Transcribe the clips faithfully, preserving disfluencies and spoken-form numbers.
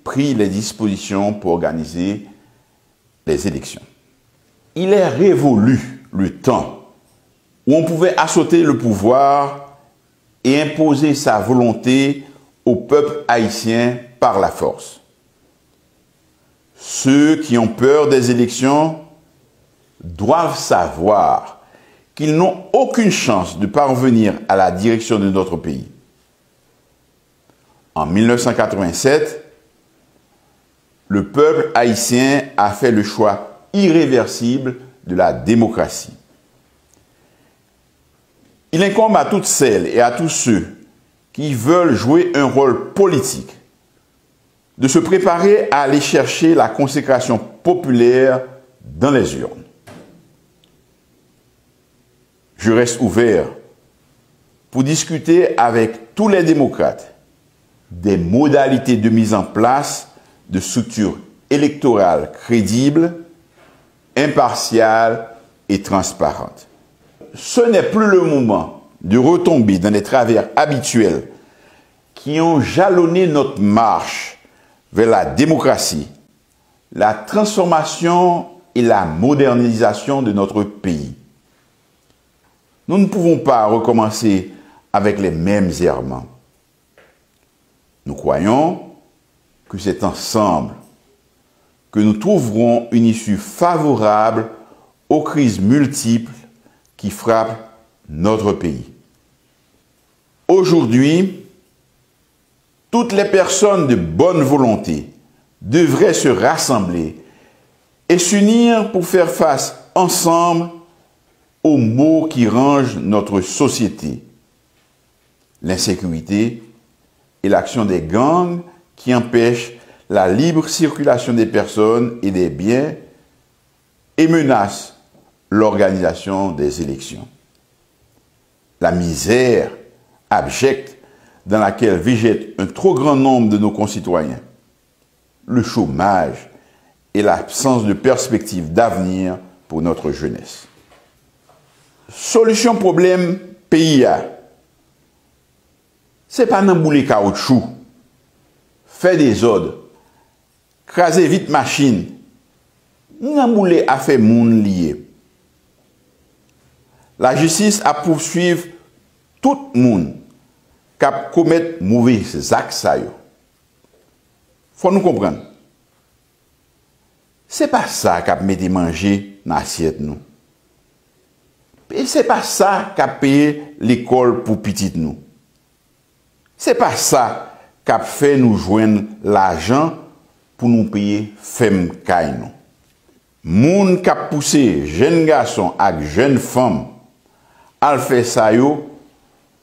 pris les dispositions pour organiser les élections. Il est révolu le temps où on pouvait assauter le pouvoir et imposer sa volonté au peuple haïtien par la force. Ceux qui ont peur des élections doivent savoir qu'ils n'ont aucune chance de parvenir à la direction de notre pays. En mille neuf cent quatre-vingt-sept, le peuple haïtien a fait le choix irréversible de la démocratie. Il incombe à toutes celles et à tous ceux qui veulent jouer un rôle politique de se préparer à aller chercher la consécration populaire dans les urnes. Je reste ouvert pour discuter avec tous les démocrates des modalités de mise en place de structures électorales crédibles, impartiales et transparentes. Ce n'est plus le moment de retomber dans les travers habituels qui ont jalonné notre marche vers la démocratie, la transformation et la modernisation de notre pays. Nous ne pouvons pas recommencer avec les mêmes errements. Nous croyons que c'est ensemble que nous trouverons une issue favorable aux crises multiples qui frappent notre pays. Aujourd'hui, toutes les personnes de bonne volonté devraient se rassembler et s'unir pour faire face ensemble aux maux qui rongent notre société. L'insécurité et l'action des gangs qui empêchent la libre circulation des personnes et des biens et menacent l'organisation des élections. La misère abjecte dans laquelle végètent un trop grand nombre de nos concitoyens, le chômage et l'absence de perspective d'avenir pour notre jeunesse. Solisyon pwoblèm peyi a, se pa nan boule kawoutchou, fè dezòd, kraze vit machin, ni nan boule afè moun li ye. Lajistis ap pouswiv tout moun k ap komèt move zak sa yo. Fò nou konprann, se pa sa k ap mete manje nan asyèt nou. E se pa sa k ap peye lekòl pou pitit nou. Se pa sa k ap fè nou jwenn lajan pou nou peye fèm kay nou. Moun k ap pouse jèn gason ak jèn fanm al fè sa yo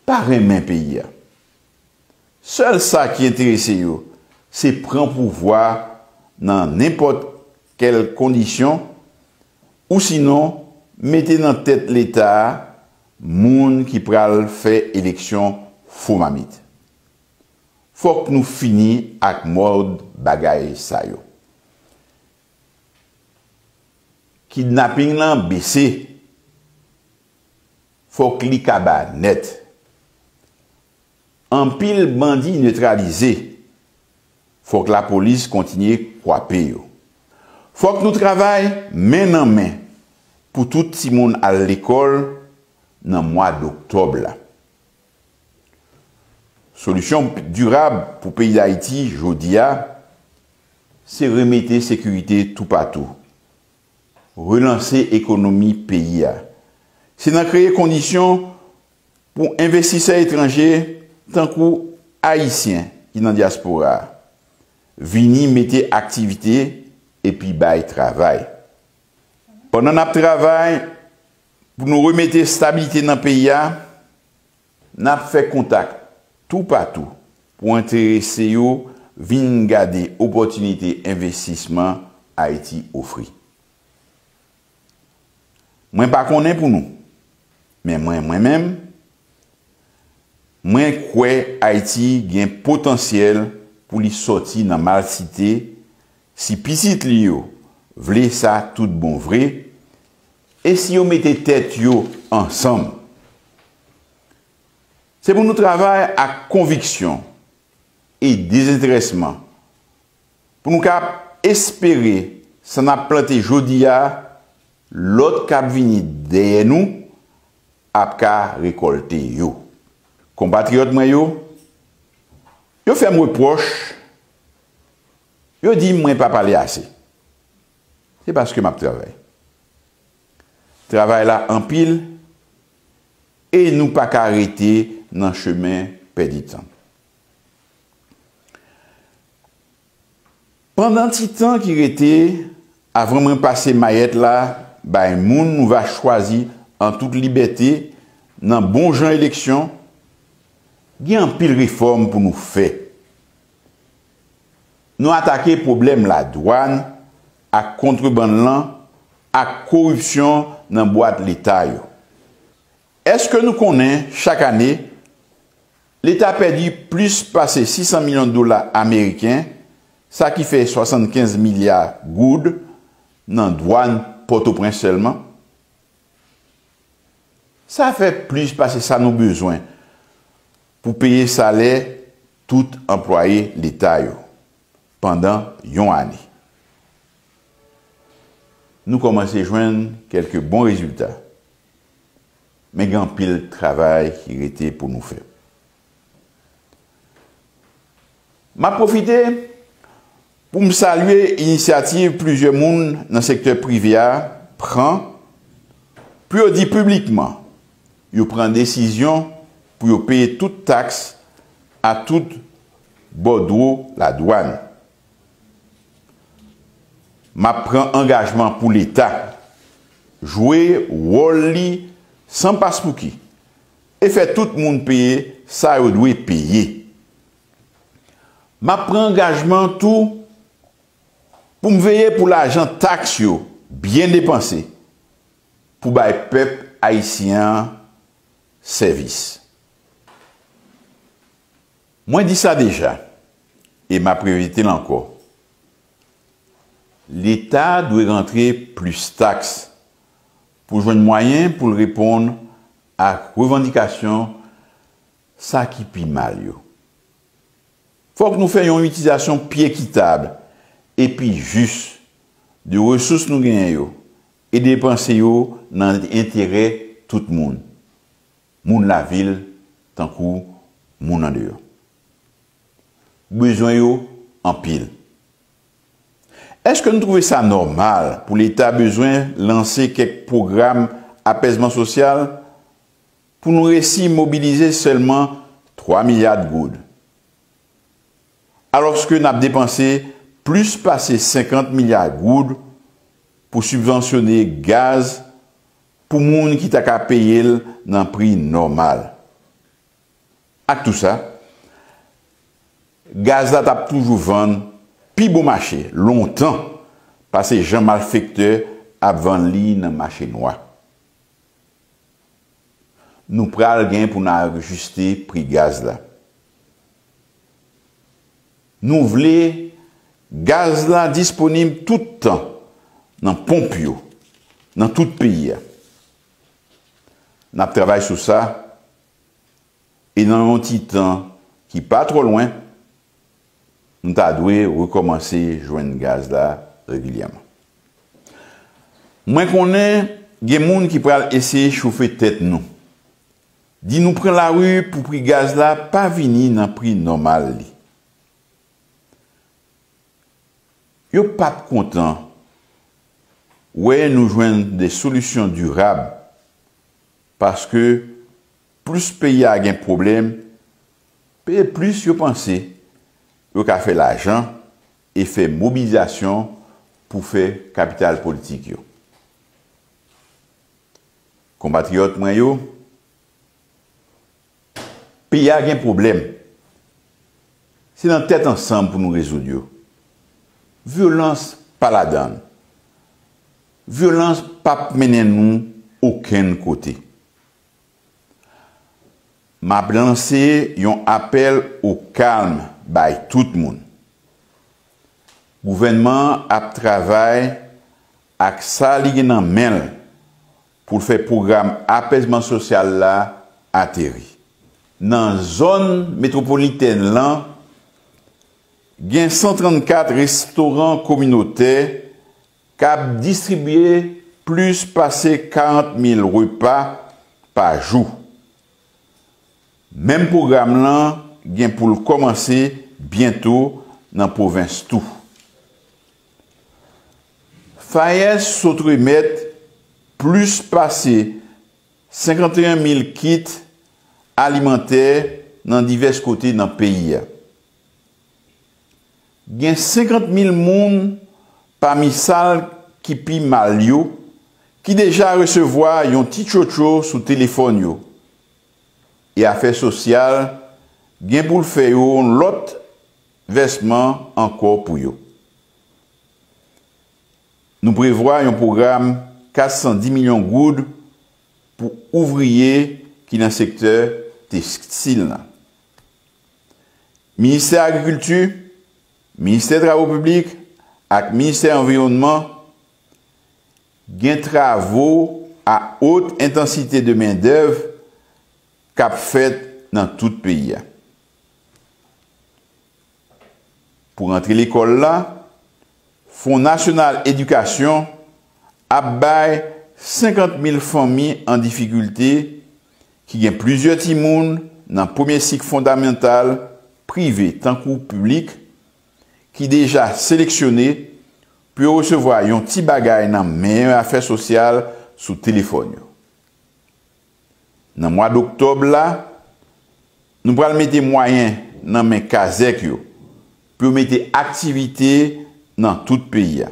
pa renmen peyi a. Sèl sa ki enterese yo, se pran pouvwa nan nenpòt kèl kondisyon, ou sinon mete nan tèt Leta a moun ki pral fè eleksyon fo mamit. Fòk nou fini ak mòd bagay sa yo. Kidnaping lan bese. Fòk li kaba nèt. Anpil bandi netralize. Fòk lapolis kontinye kwape yo. Fòk nou travay men nan men pou tout timoun al lekòl nan mwa doktòb la. Solisyon dirab pou peyi Dayiti jodi a, se remete sekirite toupatou, relanse ekonomi peyi a. Se nan kreye kondisyon pou envestisè etranje, tankou Ayisyen ki nan dyaspora a, vini mete aktivite epi bay travay. Pandan n ap travay pou nou remete estabilite nan peyi a, n ap fè kontak toupatou pou enterese yo vin gade opòtinite envestisman Ayiti ofri. Mwen pa konnen pou nou, men mwen, mwen menm, mwen kwè Ayiti gen potansyèl pou li sòti nan malsite si pitit li yo vle sa tout bon vre e si yo mete tèt yo ansanm. Se pou nou travay ak konviksyon e dezenterèsman Pou nou ka espere sa n ap plante jodi a, lòt k ap vini dèyè nou ap ka rekòlte yo. Konpatriyòt mwen yo, yo fè m repwòch, yo di mwen pa pale ase. Se paske m ap travay. Travay la anpil e nou pa ka rete nan chemen pèdi tan. Pandan ti tan ki rete avan mwen pase mayèt la bay moun nou va chwazi an tout libète nan bon jan eleksyon, gen anpil refòm pou nou fè. Nou atake pwoblèm ladwàn ak kontrebann lan ak koripsyon nan bwat leta yo. Èske nou konnen chak ane, leta pèdi plis pase sis san milyon dola ameriken, sa ki fè swasannkenz milya goud nan dwàn Pòtoprens sèlman? Sa fè plis pase sa nou bezwen pou peye salè tout anplwaye leta yo pandan yon ane. Nou kòmanse jwenn kèlke bon rezilta, men gen anpil travay ki rete pou nou fè. M ap pwofite pou m salye inisyativ plizyè moun nan sektè prive a pran pou yo di piblikman yo pran desizyon pou yo peye tout taks a tout bòdwo ladwàn. M ap pran angajman pou leta jwe wòl li san paspouki e fè tout moun peye sa yo dwe peye. M ap pran angajman tou pou m veye pou lajan taks yo byen depanse pou bay pèp ayisyen an sèvis. Mwen di sa deja e m ap repete l ankò. Leta dwe rantre plis taks pou jwenn mwayen pou l reponn ak revandikasyon sa ki pi mal yo. Fòk nou fè yon itilizasyon pi ekitab e pi jis de resous nou genyen yo e depanse yo nan enterè tout moun, moun lavil tankou moun andeyò. Bezwen yo anpil. Èske nou twouve sa nòmal pou leta bezwen lanse kèk pwogram apèzman sosyal pou nou resi mobilize sèlman twa milya goud, alòske n ap depanse plis pase senkant milya goud pou sibvansyone gaz pou moun ki ta ka peye l nan pri nòmal? Ak tou sa, gaz la t ap toujou vann pi bon mache lontan pase jan malfektè ap vann li nan mache nwa. Nou pral gen pou n ajiste pri gaz la. Nou vle gaz la disponib tout tan nan ponp yo, nan tout peyi a. N ap travay sou sa e nan yon ti tan ki pa twò lwen, nou ta dwe rekòmanse jwenn gaz la regilyèman. Mwen konnen gen moun ki pral eseye chofe tèt nou, di nou pran lari pou pri gaz la pa vini nan pri nòmal li. Yo p ap kontan wè nou jwenn de solisyon dirab, paske plis peyi a gen pwoblèm, e plis yo panse yo ka fè lajan e fè mobilizasyon pou fè kapital politik yo. Konpatriyòt mwen yo, peyi a gen pwoblèm. Se nan tèt ansanm pou nou rezoud yo. Vyolans pa ladan l. Vyolans p ap mennen nou okenn kote. M ap lanse yon apèl o kalm bay tout moun. Gouvènman an ap travay ak sa li gen nan men l pou l fè pwogram apèzman sosyal la ateri. Nan zòn metwopolitèn lan, Gen san trannkat restoran kominotè k ap distribye plis pase karant mil repa pa jou. Menm pwogram lan gen pou l kòmanse byento nan pwovens tou. FAES sot remèt plis pase senkanteyen mil kit alimantè nan divès kote nan peyi a. Gen senkant mil moun pami sa ki pi mal yo ki deja resevwa yon ti tchotcho sou telefòn yo, e Afè Sosyal gen pou l fè yon lòt vèsman ankò pou yo. Nou prevwa yon pwogram kat san di milyon goud pou ouvriye ki nan sektè tekstil la. Ministè Agrikilti, Ministè Travo Piblik ak Ministè Anviwònman gen travo a haute intensité de main-d'œuvre k ap fèt nan tout peyi a. Pou rantre lekòl la, Fon Nasyonal Edikasyon ap bay senkant mil fanmi an difikilte ki gen plizyè timoun nan premye sik fondamantal, prive tankou piblik, ki deja seleksyone pou yo resevwa yon ti bagay nan men Afè Sosyal sou telefòn yo. Nan mwa doktòb la, nou pral mete mwayen nan men kazèk yo pou yo mete aktivite nan tout peyi a.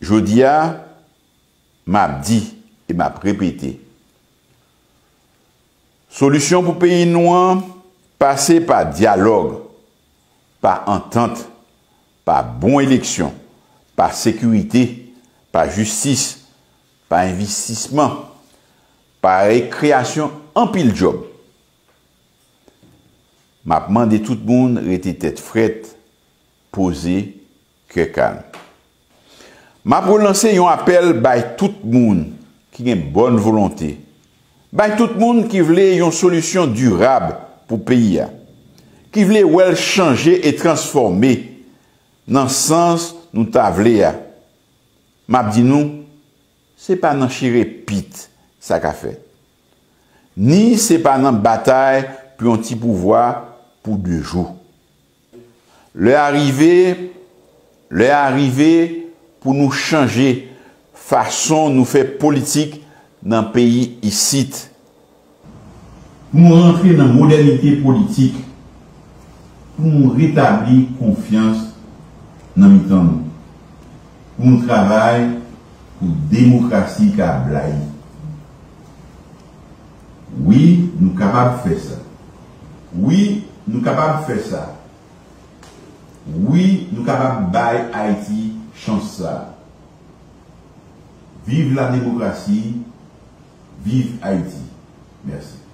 Jodi a, m ap di e m ap repete, solisyon pou peyi nou an pase pa dyalòg, pa antant, pa bon eleksyon, pa sekirite, pa jistis, pa envestisman, pa kreyasyon anpil djòb. M ap mande tout moun rete tèt frèt, poze, kè kalm. M ap relanse yon apèl bay tout moun ki gen bòn volonte, bay tout moun ki vle yon solisyon dirab pou peyi a, ki vle wè l chanje e transfòme nan sans nou ta vle a. M ap di nou, se pa nan chire pit sa ka fèt. Ni se pa nan batay pou yon ti pouvwa pou de jou. Lè a rive, lè a rive pou nou chanje fason nou fè politik nan peyi isit. Pou nou rantre nan modènite politik, pou nou retabli konfyans nan mitan nou, pou nou travay pou demokrasi ka blayi. Wi, nou kapab fè sa. Wi, nou kapab fè sa. Wi, nou kapab bay Ayiti chans sa. Viv la demokrasi, viv Ayiti. Mèsi.